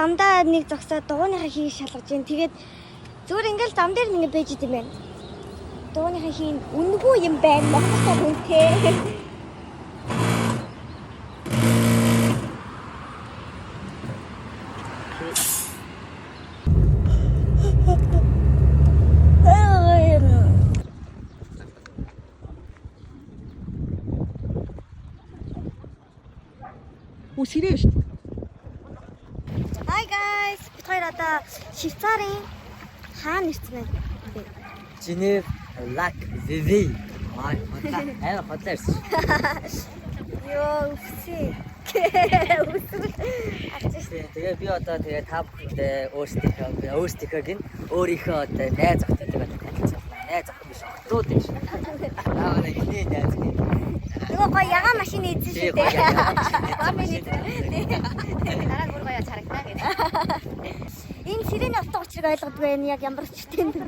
Замдаа нэг зогсоод дугуйныхаа хийг шалгаж гин. Тэгээд зүгээр ингээл зам дээр нэг байж идэм байна. Дугуйныхаа хийн үнэгүй юм байна. Монголоор үнэтэй. Үу сэрээ шүү дээ. Hi guys. Бид хоёр одоо Швейцарын хаана ирсэн байна? Женев Лак Виви. Май хотлаа. Амар хотлаа ирсэн. Йоо, үсээ. Үсэл. Авчих. Тэгээ би одоо тэгээ та бүхэндээ өөрсдийнхөө гин өөрийнхөө одоо найз охтуудыг одоо танилцуулна. Найз охин биш охтууд юм шиг. Аа нэг миний найз гин. Нөгөө гоё ягаан машин эзэн шүү дээ. Машин Дараа нь бүр гоё царагтаа гэдэг. Энэ сирений утга учирыг ойлгодгүй байна. Яг ямар учиртай юм бэ?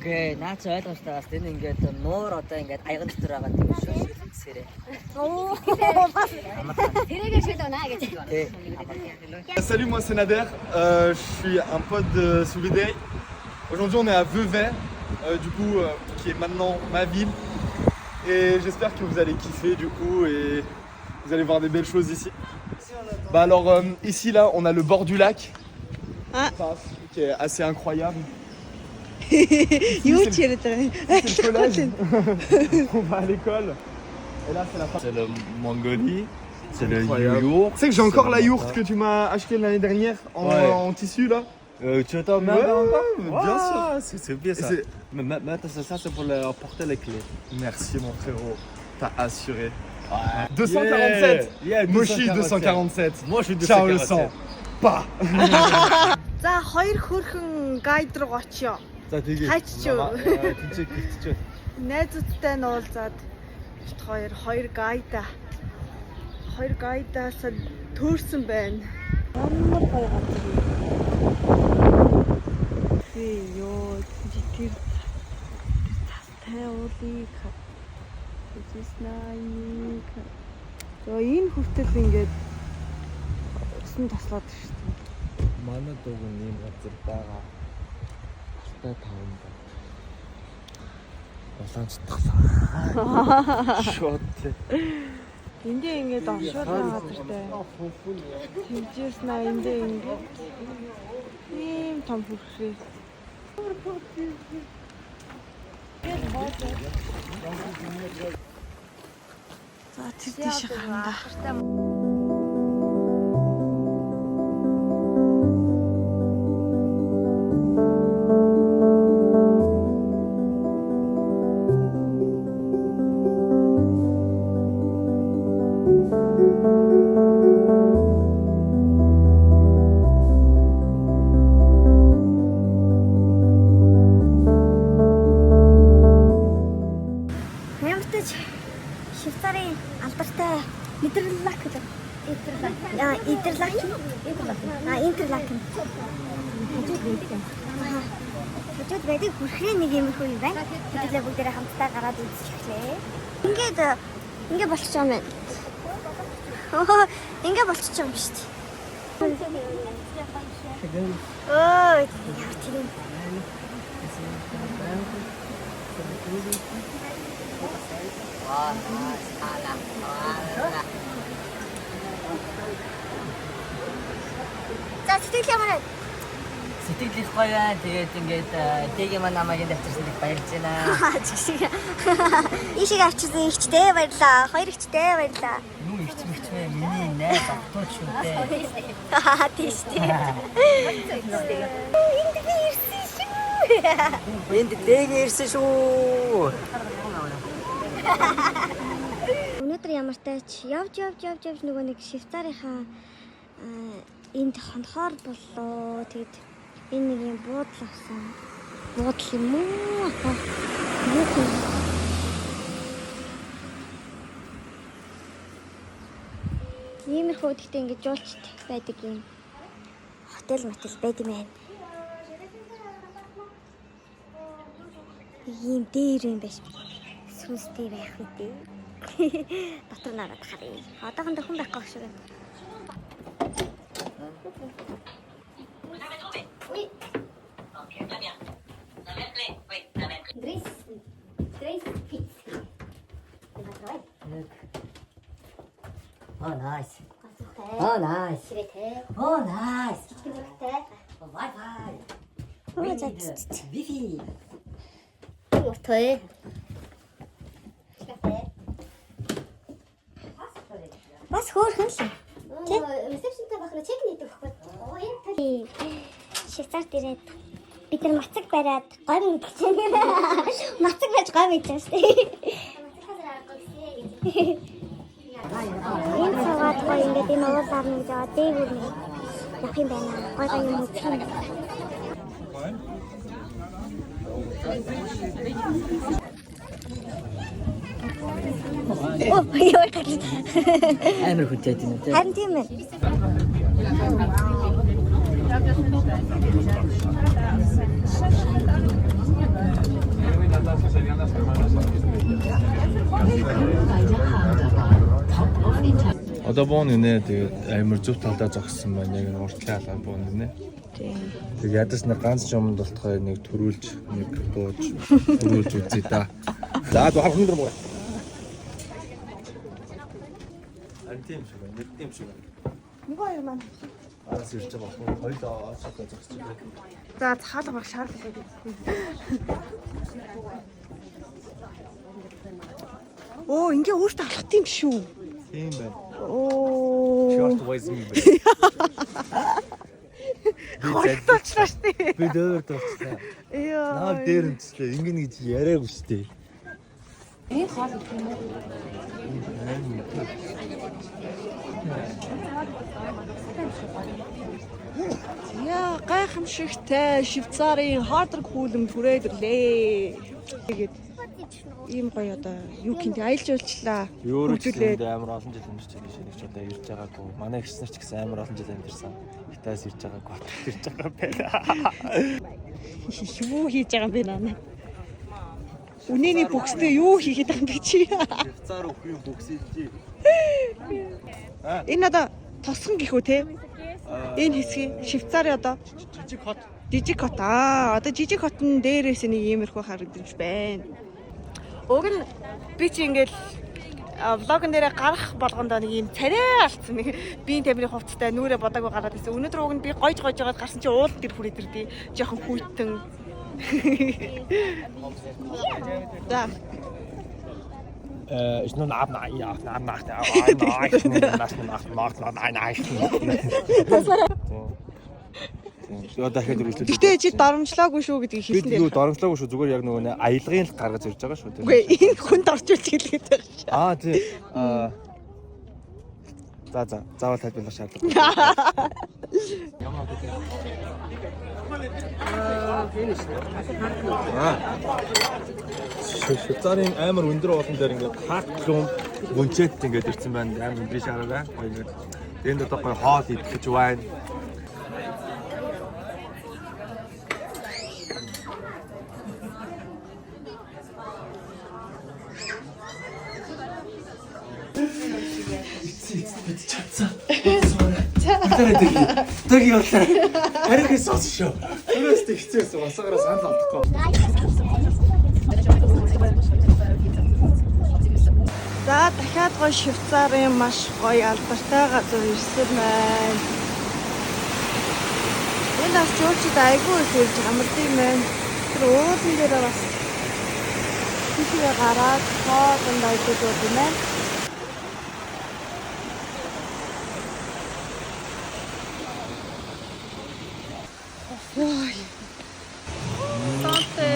Гэ наа чи ойлгомжтой бас энэ ингээд нуур одоо ингээд аяган дотор байгаа тийм шүү сэрээ. Оо, бас Тэрээгээр шөл унаа гэж. Тэ. Salut, moi c'est Nader, je suis un pote de Soubidei. Aujourd'hui on est à Vevey, du coup, qui est maintenant ma ville. Et j'espère que vous allez kiffer du coup et vous allez voir des belles choses ici. Bah alors ici là on a le bord du lac, Ah. Enfin, qui est assez incroyable. Юу ч яриад байгаа юм. C'est le collège, on va à l'école. Et là c'est la fin. C'est le Mongolie, c'est le Incroyable. yourte. Tu sais que j'ai encore c'est la le yourte que tu m'as achetée l'année dernière en, Ouais. en tissu là. Tu attends même Ouais, encore bien sûr. C'est bien Et ça. c'est- Mais maintenant, ça, c'est pour apporter les clés. Merci mon frérot, t'as assuré. 247. Yeah, Moshi 247. Moi, je suis Ciao le 247. sang. Pas. За хоёр хөөрхөн гайд руу очиё. За тэгээ. Хайччив. Тэнцээ гэртчээ. Найзуудтай нь уулзаад бит хоёр хоёр гайда. Хоёр гайдаас төөрсөн байна. Ямар гоё газар юм. Би ёо чи тэр тэр цастай уулыг үзсэн аа. За энэ хүртэл ингээд усан тослоод шүү дээ. Манай дууг нь ийм газар байгаа. Алтай таван ба. Улаан чатглаа. Шот. Эндээ ингээд оршуулгын газартай. Тэгжээс наа эндээ ингээд ийм том хүрхрээ. За тэр тийш гарна да. Ямартай ч Швейцарын алдартай Нидерлак гэдэг. Интерлак. Аа, Интерлак. Аа, Интерлак. Хажууд байдаг юм. Аа. Хажууд байдаг хүрхрээ нэг иймэрхүү юм байна. Хэдүүлээ бүгдээрээ хамтдаа гараад үзчихлээ. Ингээд ингээд болчих юм байна. Оо, ингээд болчих юм шүү дээ. Өө, ямар тийм. За сэтгэл ямар байна? Сэтгэл их гоё байна. Тэгээд ингээд дэги маань намайг энд авчирсан их баярлж байна. Чиг. Ийшээ авчирсан ихчтэй баярлаа. Хоёр ихчтэй баярлаа. Юу ихч мэгчмээ миний найз охтууд шүү дээ. Аа тийш тий. Энд би ирсэн шүү. Энд дэги ирсэн шүү. Өнөөдөр ямартай ч явж явж явж явж нөгөө нэг Швейцарийнхаа аа, энд хонхоор боллоо. Тэгэд энэ нэг юм буудал авсан. Буудал юм уу? Апа. Юу юм? Иймэрхүү гэхдээ ингэж жуулчд байдаг юм. Хотел мотел байд юм байна. Нэг ийм дээр юм байж сүнстэй байх үү дээ. Дотор нараад харъя. Одоохондоо хүн байхгүй шиг байна. Oui. Dries. Dries Fitz. Oh nice. Гацтай. Oh nice. Ширээтэй. Oh nice. Жижиг зурагтай. Wi-Fi. Оо за. Wi-Fi. Урт ээ. Ширээтэй. Бас хөөрхөн л. Тэ? Ресепшнтэй бахна чек нийтэх байхгүй. Оо энэ тал Швейцарт ирээд бид нар мацаг бариад гомь идэж байна. Мацаг барьж гомь идэж байна шүү дээ. мацахаас аргагүй гэсэн гэж. Энд суугаад гоё ингээд энэ уул арна гэж яваа дээгүүр нэг явах юм байна. Гоё гоё юм үзэх юм. Оо ёо гал. Амар хүчтэй юм уу те. Харин тийм ээ. Одоо буун нэ тэгээд амар зөв талдаа зогссон байна. Яг энэ уртлын алгаа буун нэ. Тэг ядас нэг ганц юмд болтгой нэг төрүүлж нэг бууж төрүүлж үзье да. За зөв өндөр муу. Харин тийм шиг байна. Нэг тийм шиг байна. Нэг хоёр маань. Араас ирж байгаа байхгүй. Хоёлоо очоод зогсож байна. За хаалга баг шаардлага гэсэн. Оо, ингээ өөртөө алхах юм шүү. Тийм байна. Оо. Short ways юм байна. Холтолчлаа шүү дээ. Би дөөр дурчлаа. Яа. Наа дээр өмчлээ. Ингэн гэж яриаггүй шүү дээ. Энэ хоол идэх юм уу? Яа, гайхамшигтай Швейцарын Хардраг хүүлэм түрээд ирлээ. Тэгээд ийм гоё одоо юу гинт аялж уулчлаа. Өөрөө ч Хөгжүүлээд. гэсэн амар олон жил амьдарч байгаа шиг нэг ч удаа ирж байгаагүй. Манай эгч нар ч гэсэн амар олон жил амьдарсан. Хятаас ирж байгаагүй, хотод ирж байгаа юм байна. Юу хийж байгаа юм бэ наа? Үнэний бүкстэй юу хийгээд байгаа юм бэ чи? Швейцар өхрийн бүксэлжээ. Энэ одоо тосгон гэх үү те? Энэ хэсгийг Швейцарын одоо Жижиг хот. жижиг хот. Аа, одоо жижиг хотын дээрээс нэг иймэрхүү харагдаж байна. Уг нь би чи ингээл влогн дээрээ гарах болгондоо нэг ийм царай алдсан нэг биеийн тамирын хувцастай нүрээ бодаагүй гараад ирсэн. Өнөөдөр уг нь би гойж гойж байгаад гарсан чи уул дээр хүрээд ирдээ. Жохон хүйтэн. За, Is nog naar naar ja, naar naar naar naar naar naar naar naar naar. Тийм. Одоо дахиад үргэлжлүүлээ. Гэтэ чи доромжлоогүй шүү гэдгийг Бид хэлсэн юу дээр. доромжлоогүй шүү зүгээр яг нөгөө нэг аялгын л гаргаж ирж байгаа шүү дээ. Үгүй энэ хүнд орчуулж хэлгээд байгаа шүү. Аа тий. Аа. За за, заавал тайлбарлах шаардлагагүй. Аа. Швейцарын амар өндөр уулан дээр ингээд хатлум гүнчэт ингээд ирсэн байна. Амар өндрийн шаараа. Гоё ингээд. Тэнд одоо гоё хоол идэх гэж байна. Эцээ бид чадсан. Дараа тэг явлаа. Харин сонс шүү. Тэрээс тэг хэцээсэн. Басаагаараа санал олдохгүй. За дахиад гоё Швейцарын маш гоё алдартай газар ирсэн байна. Энэ бас жуулчид айгүй их ирж амардаг юм байна. Тэр уулан дээр бас тийшээ гараад хоолнд айгүй дууд юм байна. Ой. Санте.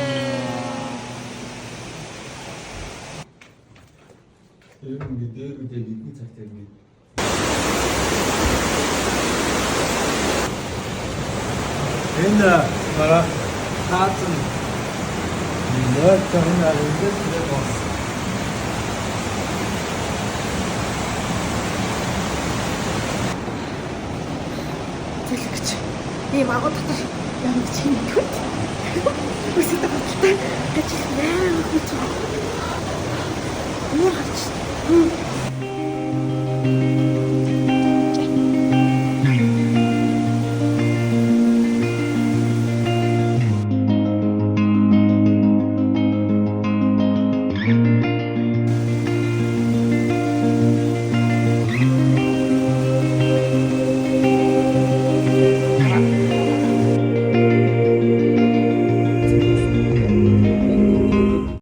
Тэр ингээд дээр үед яг эдний цагт яг ингээд Энэ мара хаацсан нэр тэрнэр ингээд тэр бос. Зэлгэж. Ийм агуу дотор ямар ч юм мэдгүй. Үсэд бодолтой гэж амар хүч байгаа. Өөр гарч.